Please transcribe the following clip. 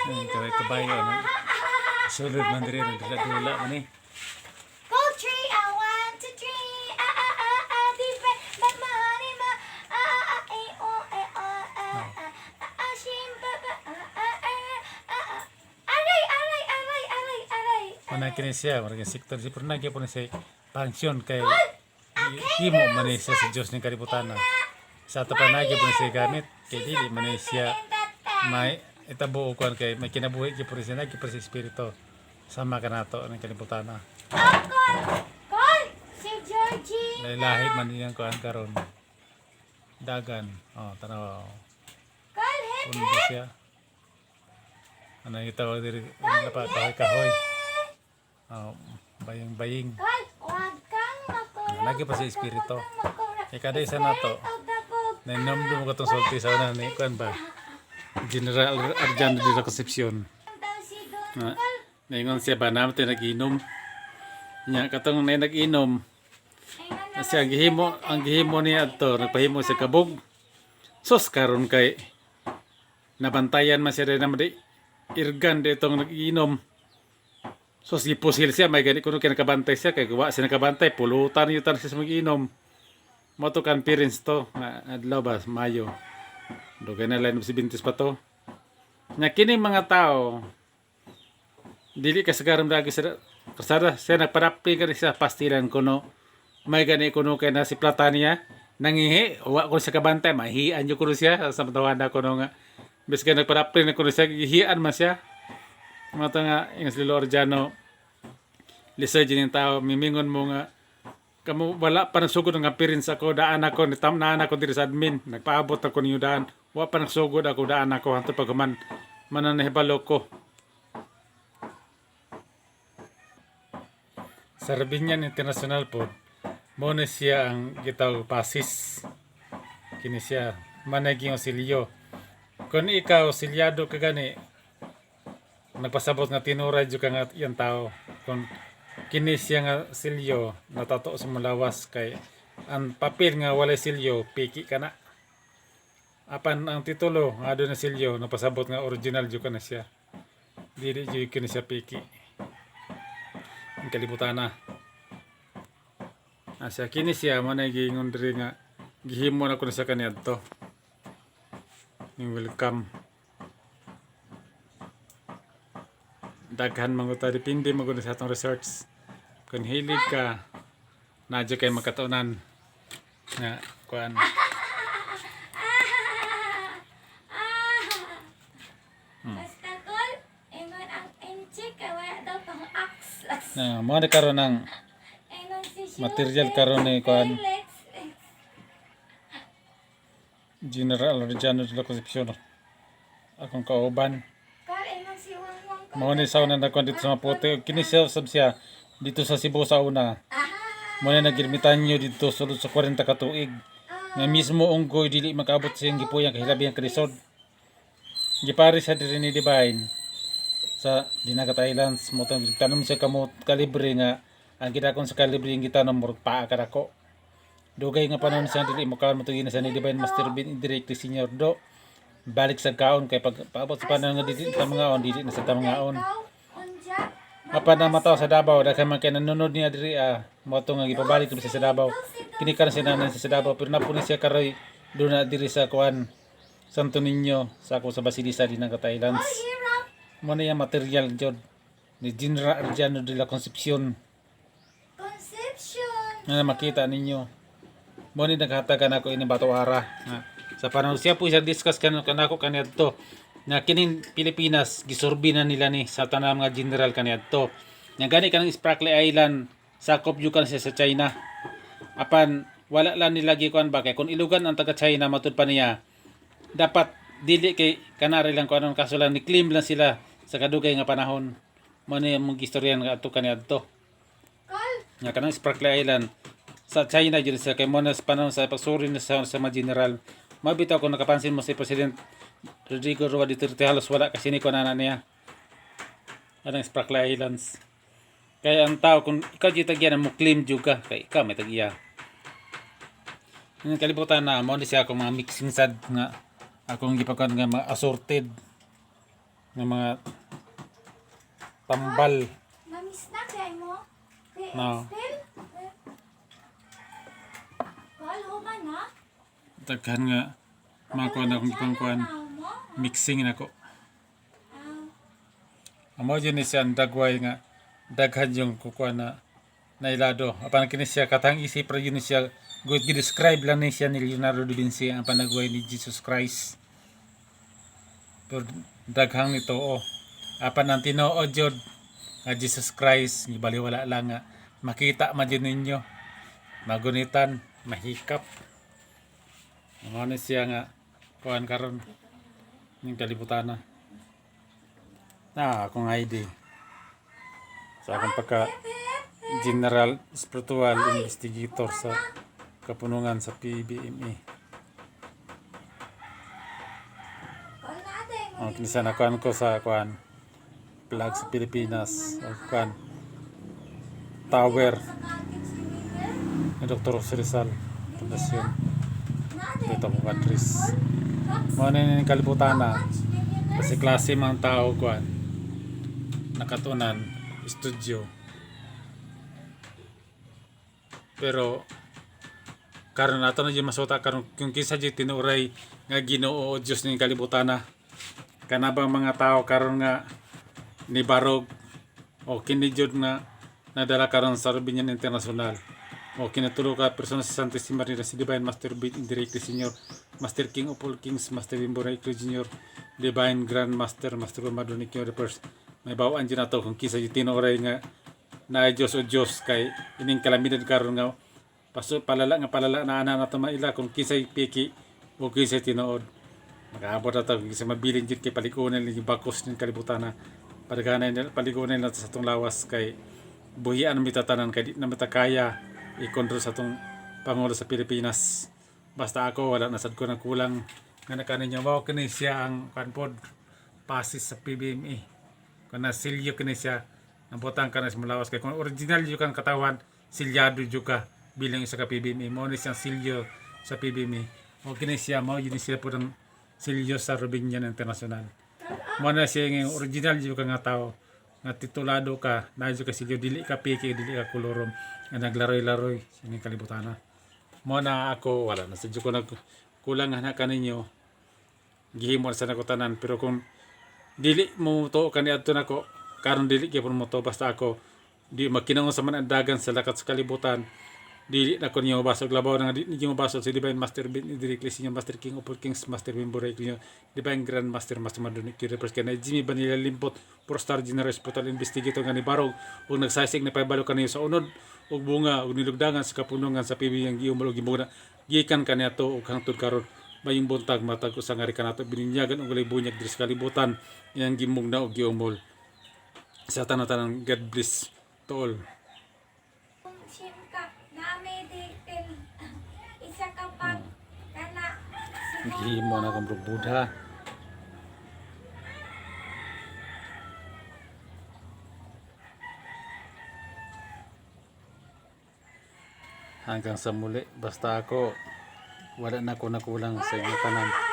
Ay, kaway kabayo ano. Sulod man diri nagdula-dula man eh. Go tree, I want to tree. Ah ah ah ah, different, but my honey, my ah ah ah, eh oh eh oh ah ah ah ah, shim ba ba ah ah ah ah ah. Aray, aray, aray, aray, aray. Mana kini siya, murag sektor si pero nagyapon ni siya pansyon kay himo man ni siya sa Dios ning kalibutan na. Sa ato pa nagyapon ni siya gamit kay dili man ni siya may itabo kuan kay may kinabuhi gyud siya, nagyapon siya espiritu sama kanato ng kalibutan na. Oh, call, call, si Georgie. Lahi man niyang kuan karon. Dagan. Oh, tanaw. Call, hip, Undo siya. Ano yung tawag diri? Ano pa kahoy kahoy. Oh, baying baying. Call, wag kang makurap. Lagi pa si espiritu. Wag kang makurap. Eh, kada isa na to. Spirit of the book. Nainomdum ko itong sulti sa una ni kuan ba? General Arjano de la Concepcion. Daw si Don Na, Call. naingon siya ba naman tayo nag-inom. Nya katong na nag-inom. Ingon na Kasi ang gihimo niya adto, nagpahimo siya kabog. Sos karon kay nabantayan man siya rin naman di irgan di itong nag-inom. Sos gipusil siya, may gani kuno kay nakabantay siya kay wa siya nakabantay, pulutan yutan siya sa mag-inom. Mo to conference to, nga adlaw ba Mayo. Dugay na line of 70 pa to. Nya kining mga tao dili kasagaran lagi sa kasada siya nagparapli ka sa pastilan kuno may gani kuno kay na si Platania nangihi wa ko sa kabantay mahian jud kuno siya sa matawana kuno nga biska nagparapli na kuno siya gihian man siya mata nga yung si Lolo Orjano lisod yun yung tao mimingon mo nga kamo wala pa nagsugod ang appearance ako daan ako ni tam naan ako diri sa admin nagpaabot ako ninyo daan wa pa nagsugod ako daan ako hantod paghuman mananahibalo ko. Sa Rabinyan International po, mo na siya ang gitawag pasis. Kini siya, managing ausilyo. Kung ikaw, silyado ka gani, nagpasabot nga tinuray jud ka nga iyang tao. Kung kini siya nga silyo, natato sa malawas kay ang papel nga walay silyo, piki ka na. Apan ang titulo nga doon na silyo, napasabot nga original jud ka na siya. Dili jud kini siya piki. Ang kalibutan na. Siya kini siya mo na giingon diri nga gihimo na ko na siya kaniadto. Ning welcome. Daghan man gud ta, depende man gud sa atong research. Kung hilig ka nadyo kay makatunan nga kuan. Basta call, ingon ang inchik, kay wala daw pang access. Na mo na karon ang Ingon si Shute, material karon ni kuan Felix. General Arjano de la Concepcion. Akong kauban. Call, ingon si Wangwang ko. Mao ni sa una na dito sa Maputi. Kini siya sab siya dito sa Cebu sa una. Mo na nagirmitanyo dito sulod sa 40 ka tuig. Nga mismo unggoy dili makaabot sa iyang gipuyang kay hilabi ang kalisod. Gipari sa diri ni Divine sa Dinagat Islands mo tong tanom siya kamot kalibre nga ang gidakon sa kalibre yung gitanom murag paa kadako. Dugay nga panahon siya dili mo kaon mo na sa ni Divine Master Bin directly Senior Do. Balik sa kaon kay pag paabot sa panahon nga dili ta mangaon dili na sa ta mangaon. Ikaw, unja, Apan ang mataw sa Davao, daghan man kay nanonood niya diri ah, mo to nga gipabalik kami sa Davao. Kini karon siya nanan sa Davao pero napun siya karoy do na diri sa kuan Santo Niño sa ako sa Basilisa din ng Islands. hirap. Mo na yung material jud ni General Arjano de la Concepcion Conception. nga makita ninyo. Mo ni naghatagan ako ini Bato Ara. Nga, sa panahon siya po siya discuss kanako kaniadto nga kining Pilipinas gisurbi na nila ni sa tanang mga general kaniadto. Nga gani kanang Spratly Island sakop jud kan siya sa China. Apan wala lang nila gikuan ba kay kung ilugan ang taga China matud pa niya dapat dili kay kanari lang kuan kaso lang ni claim lang sila sa kadugay nga panahon. Mo ni among gistoryan nga adto kaniadto. Call, Nga kanang Spratly Island sa China jud siya kay mo na sa panahon sa pagsuri na sa mga general. Mabitaw kung nakapansin mo si President Rodrigo Roa Duterte halos wala kasi ni kunana niya. Anang Spratly Islands. Kaya ang tao kung ikaw jud tagya na mo claim jud ka kay ikaw may tag-iya. Ang kalibutan na mo ni siya akong mga mixing sad nga akong gipakuan nga mga assorted. Nga mga tambal. Namiss na kay mo? Kay No. Still? Kal, human na? Daghan nga mga kuan akong gipangkuan. Mo? Mixing nako. Ah, Amo jud ni siya ang dagway nga daghan yung kukuan na nailado. Apan kini siya katang isip ra jud ni siya good gi-describe lang ni siya ni Leonardo da Vinci ang panagway ni Jesus Christ. Pero daghang nito oh. Apan ang tinuod jud nga Jesus Christ gibaliwala lang nga makita man jud ninyo. Magunitan, mahikap. Amo ni siya nga kuan karon ning kalibutan na. Na akong ID. Sa akong pagka General Spiritual Investigator sa Kapunungan sa PBME. Kal na ate mo. Ang kinisa na kuan ko sa kuan flag sa Pilipinas o kuan tower Sa cottage ni Miguel. ni Dr. Jose Rizal Pundasyon. Na ate. Dito mo address. Mao na yung kalibutan na kasi klase mga tao kuan nakatunan studio, pero karon ato na jud masuta karon kung kinsa jud tinuray nga Ginoo o Dios ning kalibutan na kanabang mga tao karon nga ni barog o kini jud nga nadala karon sa Rubinian International o kinatulo ka persona sa Santissima Trinidad, si Divine Master Bit Indirectly Senior Master King of all Kings Master Bimbo Recto Junior Divine Grand Master Master Madonic the First. May bawaan dyan nato kung kinsa jud tinuray nga na Diyos o Diyos kay ining kalamidad karon nga paso palala nga palala na ana nato maila kung kinsay piki o kinsay tinuod. Makaabot na to kung kinsay mabilin jud kay paligunan ni bakos ning kalibutan na padaghanay nila paligunan nato sa atong lawas kay buhian mi tatanan kay di na mata kaya i-control sa atong pangulo sa Pilipinas. Basta ako wala na sad ko nang kulang nga nakaninyo mao kini siya ang kuan pod pasis sa PBME kung na silyo kini siya nabutang ka na sa malawas kay kung original jud kang katawan silyado jud ka bilang isa ka PBME. Mao ni siyang silyo sa PBME o kini siya mao jud ni siya pud ang silyo sa Rubinian International. Mao na siya nga original jud ka nga tao nga titulado ka na jud ka silyo, dili ka piki, dili ka kolorom nga naglaroy-laroy sa inyong kalibutan na. Mao na ako wala na sa ko nag kulang na kaninyo, gihimo na sa nako tanan, pero kung dili mo to kaniadto nako karon dili gyapon mo to. Basta ako di makinahanglan sa man ang dagan sa lakat sa kalibutan, dili na ko niyo mabasog labaw na nga di niyo mabasog si Divine Master Ben directly Senior Master King of all Kings Master Bimbo Ray niyo Divine Grand Master Master Madonic Universe kay na Jimmy Vanilla Limpot Pro Star General Hospital Investigator nga ni Barog ug nagsasig na pahibalo kaniyo sa unod ug bunga ug nilugdangan sa kapunungan sa PB ang giumol ug gimuna gikan kaniadto ug hangtod karon mayong buntag matag usa nga ri kanato bininyagan og walay bunyag diri sa kalibutan iyang gimugna og giumol sa tanan-tanan. God bless to all. Sim ka nami di pil isa ka pag kana Gihimo na akong Buddha. Hanggang sa muli, basta ako wala na ko nakulang sa inyo tanan.